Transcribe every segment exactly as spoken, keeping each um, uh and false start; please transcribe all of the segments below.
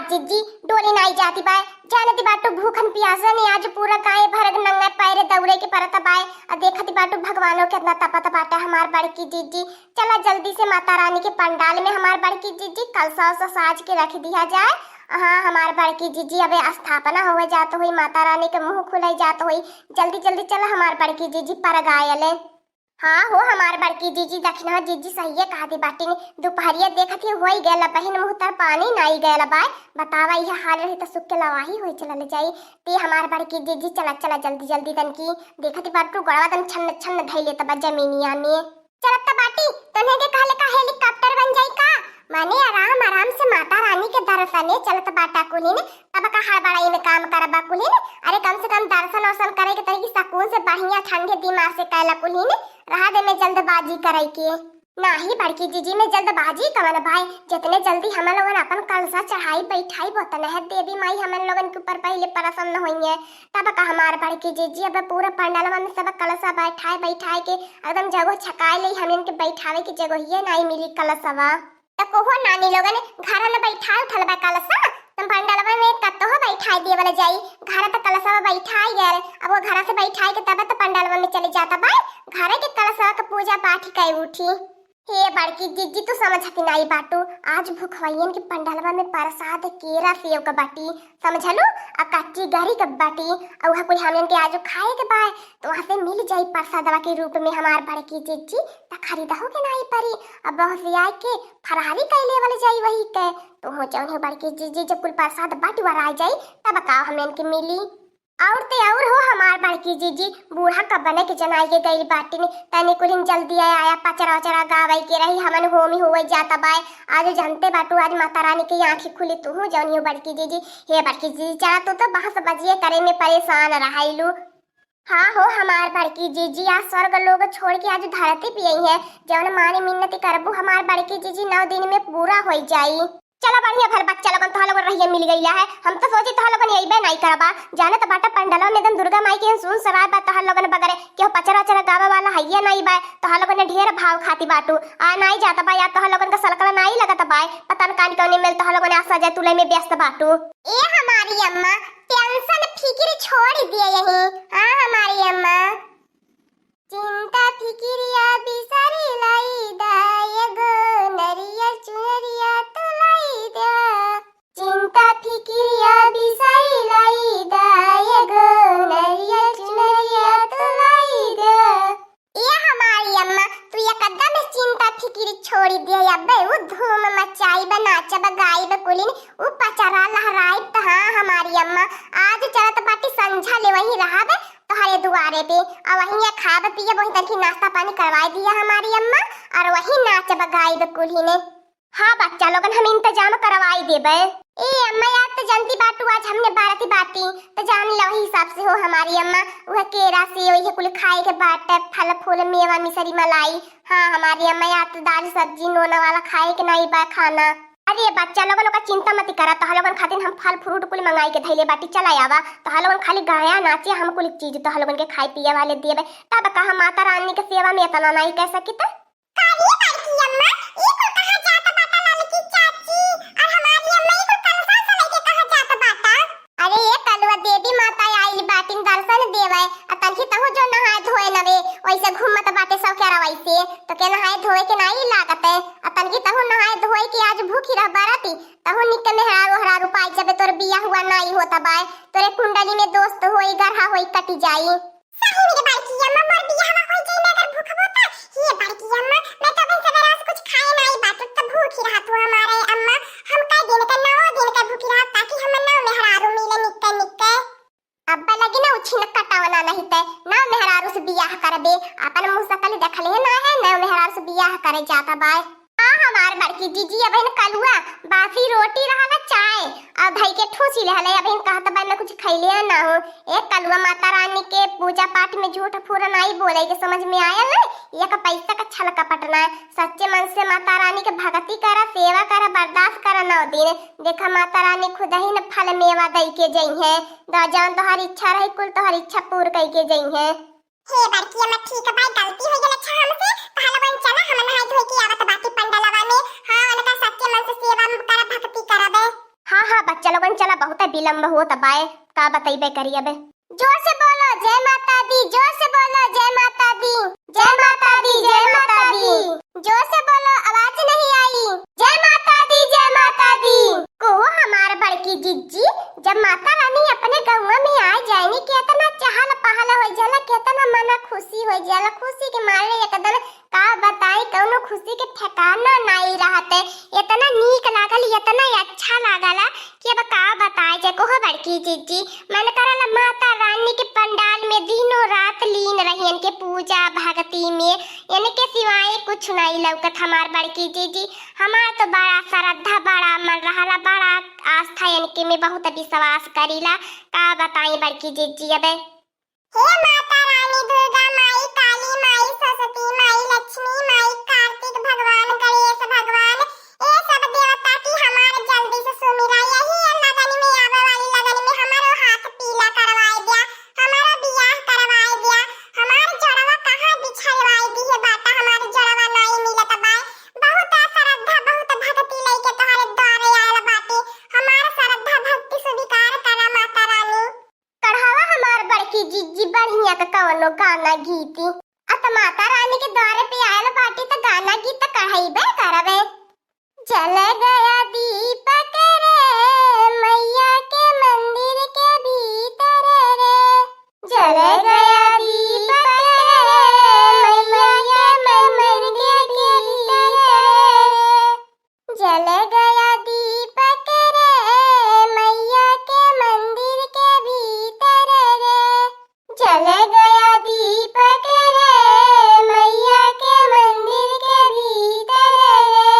जिज्जी, डोली नाई जाती बाय, जानती बाटू भूखन पियासन आज पूरा गाँव भर नंगे पैरे दौड़े के परत बाय। आ देखती बाटू भगवानो केतना तपत बाटे हमार बड़की जिज्जी। चला जल्दी से माता रानी के पंडाल में हमार बड़की जिज्जी कलसा उलसा साज के रख दिया जाए। हाँ, हमार बड़की जिज्जी अबे स्थापना होवे जात होई, माता रानी के मुँह खुले जात होई। जल्दी जल्दी चला हमार बड़की जिज्जी पर गायले। हाँ हो हमार बड़की जिज्जी, दखिनहा जिज्जी सहिए कहती बाटिन। दुपहरिया देखत ही होई गयल बहिन, मुँह तर पानी नाई गयल बाय। बतावा, इहे हाल रही त सुख के लवाही होई चलल जाई। ते हमार बड़की जिज्जी, चला चला जल्दी जल्दी तनकी। देखत ही बाटू गोड़वा तन छन्न छन्न धइले तबा जमीनिया में। चलत त बाटी, तोन्हे के कहले का हेलीकॉप्टर बन जाई का? माने आराम आराम से माता रानी के दर्शने चलत बाटा कुलिन, तब का हड़बड़ाई में काम करबा कुलिन? अरे कम से कम दर्शन वर्शन करे के तरीके सुकून से बढ़िया ठंडे दिमाग से कैला कुलिन, रहा दे में जल्दबाजी करे के। नाही बड़की जिज्जी, में जल्दबाजी कवन बाय, जितने जल्दी हम लोगन अपन कलसा चढ़ाई बैठाई, ओतने है देवी माई हमन लोगन के ऊपर पहले प्रसन्न होइए। तब का हमार बड़की जिज्जी, अब पूरा पंडलवा में सब कलसा बैठाए बैठाए के एकदम जगह छकाए ले, हमन के बैठावे के जगहिए नाई मिली कलसवा। त कोहो नानी लोगन, घर न बैठाए उठल बा कलसा, तुम पंडलवा में कतहो बैठाए देवल जाई। घर त कलसवा बैठाए गयल, अब वो घर से बैठाए के तब त पंडलवा में चले जाता बाय, घरे के कलसवा के पूजा पाठ कई उठी। हे बड़की जिज्जी, तू समझती नाई बाटू, आज भुखवैयन के पंडलवा में प्रसाद केरा सेव के बाटी, समझलू, आ कच्ची गरी के बाटी, आ उहा कुल हमन के आजो खाए के बाय, तो वहाँ से मिल जाई प्रसादवा के रूप में हमार बड़की जिज्जी, त खरीदहो के नाई परी, अब वहाँ से आए के फरारी कई लेवल जाई वही के। तो हो जौन हो बड़की जिज्जी, जब कुल प्रसाद बंटवारा जाई, तब का हमन के मिली। और ते और हो हमार बड़की जिज्जी, बूढ़ा कब बने के जनाई के गइल बाटिन, तनी कुलिन जल्दी आया, आया पचरा उचरा गावे के रही, हमन होमी होवे जाता बाय। आज जनते बाटू, आज माता रानी के आँखी खुली, तुहू जौनी हो बड़की जिज्जी। हे बड़की जिज्जी, चला तू तो बहस बजिए करे में परेशान रहाइलू। हाँ हो हमार बड़की जिज्जी, आज स्वर्ग लोग छोड़ के आज धरती पे आई है, जौन माने मिन्नत करबू हमार बड़की जिज्जी, नौ दिन में पूरा होई जाई। चला बढ़िया भर बच्चा लोगन, तोहा लोगन रहिया मिल गईला है। हम तो सोची तोहा लोगन अइबे नाई करबा। जाने तो बाटा पंडलवा में एकदम दुर्गा माई के सून सराय बा, तोहा लोगन बगरे केहू पचरा उचरा गावे वाला हइये नाई बा। तोहा लोगन ढेर भाव खाती बाटू, आ नाई जाता बा, या तोहा लोगन का सलकला नाई लगत बा। पता न कान कौने मेल तोहा लोगन आ सजे तुले में व्यस्त बाटू। ए हमारी अम्मा, टेंशन फिकिर छोड़ दिए यहीं। हाँ हमारी अम्मा। चिंता फिकिरिया बिसरी लाई दा, एगो नरियर चुनरिया तो लाई दा। चिंता फिकिरिया बिसरी लाई दा, एगो नरियर चुनरिया तो लाई दा। ए हमारी अम्मा, तू एकदम चिंता फिकिर छोड़ी दे। अबे उ धूम मचाइब, नाचब गाइब कुलिन, उ पचरा लहराइब त। हाँ हमारी अम्मा, आज चलत बाटी संझा ले वहीं रहब तोहरे दुआरे पे, आ वहीं खाब पियब, वहीं तनकी नाश्ता पानी करवाई दिया हमारी अम्मा, और वहीं नाचब गाइब कुलिन। हाँ बच्चा लोगन, हम इंतजाम करवाई देबे। ए अम्मा यार, त जानती बाटू आज हमने बारती बाटी, त जान लो वही हिसाब से हो हमारी अम्मा, वह केरा सेव, वही कुल खाए के बाटे, फल फूल, मेवा मिसरी मलाई। हाँ हमारी अम्मा यार, त दाल सब्जी नोना वाला खाए के नाई बा खाना। अरे बच्चा लोगन, ओका चिंता मत करा, तोहा लोगन खातिर हम फल फ्रूट कुल मंगाई के धैले बाटी, चला आवा। तोहा लोगन खाली गाया नाचे, हम कुल चीज तोहा लोगन के खाए पिए वाले देबे। तब का हम माता रानी के सेवा में इतना नाई कह सकित? का रे बड़की अम्मा, ई कुल कहाँ जात बाटा ललकी चाची? और हमारी अम्मा ई कुल कलसा से लेके कहाँ जात बाटा? अरे ये कलुआ, देवी माता आइल बाटिन दर्शन देवे, आ तनकी तहु जो नहाए धोए नवे, वैसे घूमत बाटे सब केरा वैसे, तो के नहाए धोए के नाई लागत है, आ तनकी तहु नहाए धोए के आज भूखी रह बरती, तहु निक मेहरारू ओहरारू पाई जबे तोर बिया हुआ नाई होता बाय, तोरे कुंडली में दोस्त होई, गरहा होई, कटी जाई। सही में रे बड़की अम्मा, मोर बियाहवा होई जाई, मैं अगर भूखबो त, हे बड़की अम्मा, मैं तो अबे सवेरा से कुछ खाए नाई बाटू, त भूखी रहा तू हमारे अम्मा, हम कई दिन का, नौ दिन का भूखी रहा, ताकि हम नौ मेहरारू मिले निक्के निक्के। अब्बा लगी ना उछिन कटावना नहीं ते, नौ मेहरारू से बियाह करबे, अपन मुंह सकल देखले ना है, नौ मेहरारू से बियाह करे जाता बाय। हाँ, हमार बड़की जीजी, अबहिन कलुआ, बासी रोटी रहल, चाय, और धई के ठूसी लेहल, अबहिन कहत बा, "मैं कुछ खैले ना हूँ।" ए कलुआ, माता रानी के पूजा पाठ में झूठ फूर नाई बोले के, समझ में आयल ना? एक पैसा का छल कपट ना। सच्चे मन से माता रानी के भक्ति करा, सेवा करा, बर्दाश्त करा नौ दिन। देखा, माता रानी खुद ही न फल मेवा दई के जइहें। द-, जौन तोहार इच्छा रही, कुल तोहार इच्छा पूर कई के जइहें। हे बड़की अम्मा, ठीक बा, गलती हो गइल अच्छा हमसे। तोहार लोगन चला, हम नहाए धोए के आवत बाटी पंडलवा में। हाँ, उनका सच्चे मन से सेवा करब, भक्ति करब। हाँ, अब बच्चा लोगन चला, बहुत विलम्ब होत बाय, का बतइबे करी अबे। जोर से बोलो जय माता दी, जोर से बोलो जय माता दी, जय माता दी, जय माता दी। जोर से बोलो, आवाज नहीं आई। जय माता दी, जय माता दी। कहो हमार बड़की जिज्जी, जब माता रानी अपने गौवा में आ जाएनी, केतना चहल पहल होइ जाला, केतना मना खुशी होइ जाला, खुशी के मारे एकदम का बताई, कौनो खुशी के ठिकाना नाई रहते। इतना नीक लागल, इतना अच्छा लागला कि अब का बताई जे। कहो बड़की जिज्जी, मन करला माता रानी के पंडाल में दिनों रात लीन रही, इनके पूजा भक्ति में, इनके सिवाय कुछ नाई लौकत हमार बड़की जिज्जी। हमार तो बड़ा श्रद्धा, बड़ा मन रहला, बड़ा आस्था इनके में, बहुत विश्वास करीला। का बताई बड़की जिज्जी अबे। हे माता रानी दुर्गा माई, काली माई, सरस्वती माई, लक्ष्मी माई, कार्तिक भगवान, गणेश भगवान, ए सब देवता की हमार जल्दी से सुमिरा। यही लगन में, आवे वाली लगन में हमारो हाथ पीला करवाए द्या, हमारो बियाह करवाए द्या। हमार जड़वा कहाँ बिछलवाए दिहे बाटा, हमार जड़वा नाई मिलत बाय। बहुत श्रद्धा, बहुत भक्ति लइके तोहरे द्वारे आयल बाटी। हमार श्रद्धा भक्ति स्वीकार करा माता रानी। कढ़ावा हमार बड़की जिज्जी बढ़िया क कवनो गाना गीती। अ त माता रानी के द्वारे पे आयल बाटी त गाना गीत त कढ़ाइबे करबे। जल गया दीपक रे, मैया के मंदिर के भीतर रे। जल गया दीपक रे, मैया के मंदिर के भीतर रे। जल गया दीपक रे, मैया के मंदिर के भीतर रे। जल गया दीपक रे, मैया के मंदिर के भीतर रे।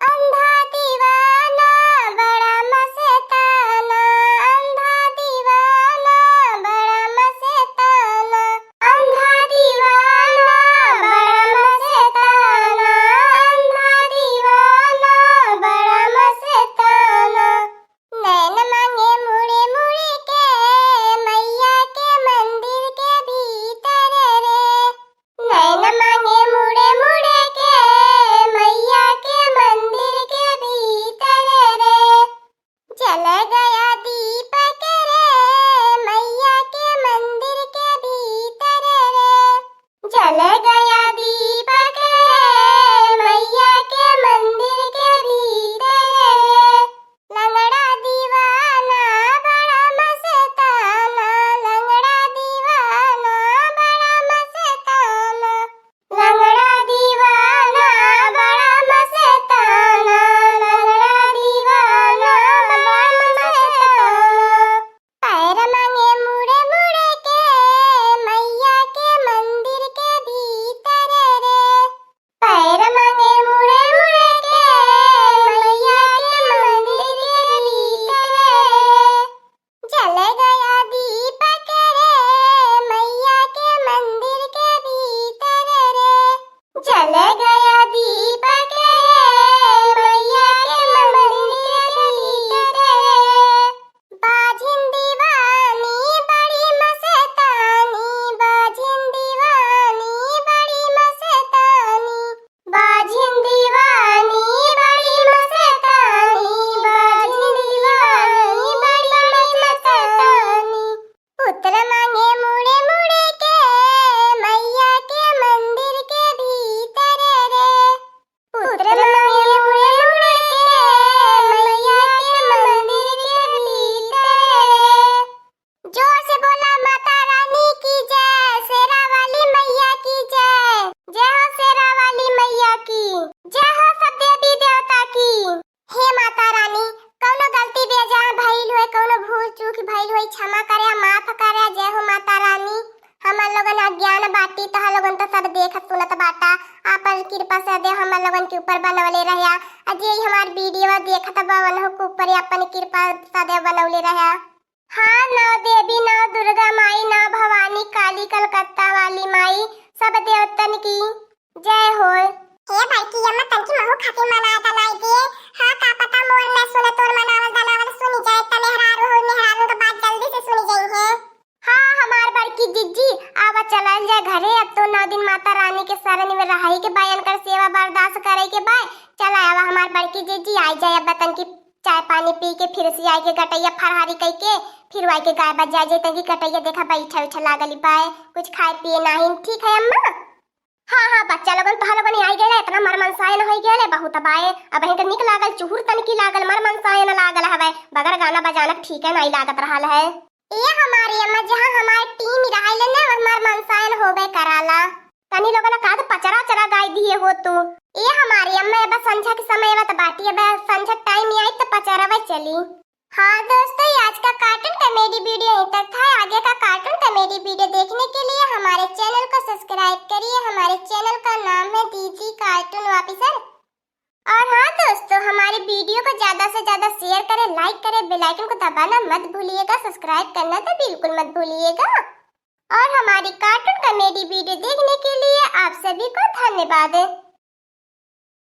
अंधा दीवाना बड़ा मस्ताना, अंधा दीवाना बड़ा मस्ताना, अंधा दीवाना बड़ा मस्ताना, अंधा दीवाना बड़ा मस्ताना। नैन मांगे मुड़े मुड़े के, मैया के मंदिर के भीतर रे। नैन मांगे मुड़े मुड़े के, मैया के मंदिर के भीतर रे। जल गया दीपक रे, मैया के मंदिर के भीतर रे। जल गया दीपक रे, मैया के मंदिर के भीतर रे। लंगड़ा दीवाना बड़ा मस्ताना, लंगड़ा दीवाना बड़ा मस्ताना, लंगड़ा दीवाना बड़ा मस्ताना, लंगड़ा दीवाना बड़ा मस्ताना। पैर मांगे मुड़े मुड़े के, मैया के मंदिर के भीतर रे। पैर मांगे मुड़े मुड़े के, मैया के मंदिर के भीतर रे। जल गया दीपक रे, मैया के मंदिर के भीतर रे। जल गया दीपक रे, मैया के मंदिर के भीतर रे। बाझिन दीवानी बड़ी मस्तानी, बाझिन दीवानी बड़ी मस्तानी, बाझिन दीवानी बड़ी मस्तानी, बाझिन दीवानी बड़ी मस्तानी। पुत्र मांगे मुड़े मुड़े के, मैया के मंदिर के भीतर रे। पुत्र मांगे मुड़े मुड़े के, मैया के मंदिर के भीतर रे। जोर से बोला माता रानी की जय, शेरा वाली मैया की जय। जय हो शेरा वाली मैया की, जय हो सब देवी देवता की। हे माता रानी, कौनो गलती बेजा भइल होए, कौनो भूल चूक भइल होए, क्षमा करे, माफ करे। जय हो माता रानी, हमन लोगन अज्ञान बाटी, तोहर लोगन तो सब देखत सुनत बाटा। आपन कृपा सदैव हमन लोगन के ऊपर बनवले रह्या। आ जे हमार video देखत बा, उन्हों के ऊपर आपन कृपा सदैव बनवले रह्या। हाँ, नौ देवी, नौ दुर्गा माई, नौ भवानी, काली कलकत्ता वाली माई, सब देवतन की जय हो। हे बड़की अम्मा, तनकी महू खातिर मना दनाई दे। हाँ, का पता मोर न सुने, तोर मनावल दनावल सुनी जाए, त मेहरारू हो, मेहरारू के बात जल्दी से सुनी जाई है। हाँ, हमार बड़की जिज्जी, आवा चलल जाए घरे। अब तो नौ दिन माता रानी के शरण में रहाई के बा, इनकर सेवा बर्दाश्त करे के बा। चला आवा हमार बड़की जिज्जी, आई जाए, अब तनकी चाय पानी पी के फिर से आइके गटइया फरहारी कइके फिर आइके गाय बजा जाए, तंगी गटइया देखा बैठा बैठा लागल बाय, कुछ खाए पिए नाहीं। ठीक है अम्मा? हाँ हाँ बच्चा लोगन, तोह लोगन आई गए, इतना मर मनसायन होई गए, बहुत बाय। अब इनका निक लागल, चुहुर तनकी लागल, मर मनसायन लागल हवे, बगर गाना बजाना ठीक है नाहीं लागत रहल है। ए हमारी अम्मा, जहाँ हमार टीम रहाइले ना, हमार मनसायन होबे कराला। तनी लोगन का तो पचरा चरा गाय दिए हो तू। ए हमारी अम्मा, अब संझा के समय आवत बाटी, अब संझा टाइम आई तो पचरवे चली। हाँ दोस्तों, ये आज का कार्टून कॉमेडी वीडियो यहीं तक था। आगे का कार्टून कॉमेडी वीडियो देखने के लिए हमारे चैनल को सब्सक्राइब करिए। हमारे चैनल का नाम है डीजी कार्टून ऑफिसर। और हाँ दोस्तों, हमारे वीडियो को ज्यादा से ज्यादा शेयर करें, लाइक करें, बेल आइकन को दबाना मत भूलिएगा, सब्सक्राइब करना तो बिल्कुल मत भूलिएगा। और हमारी कार्टून कॉमेडी वीडियो देखने के लिए आप सभी को धन्यवाद।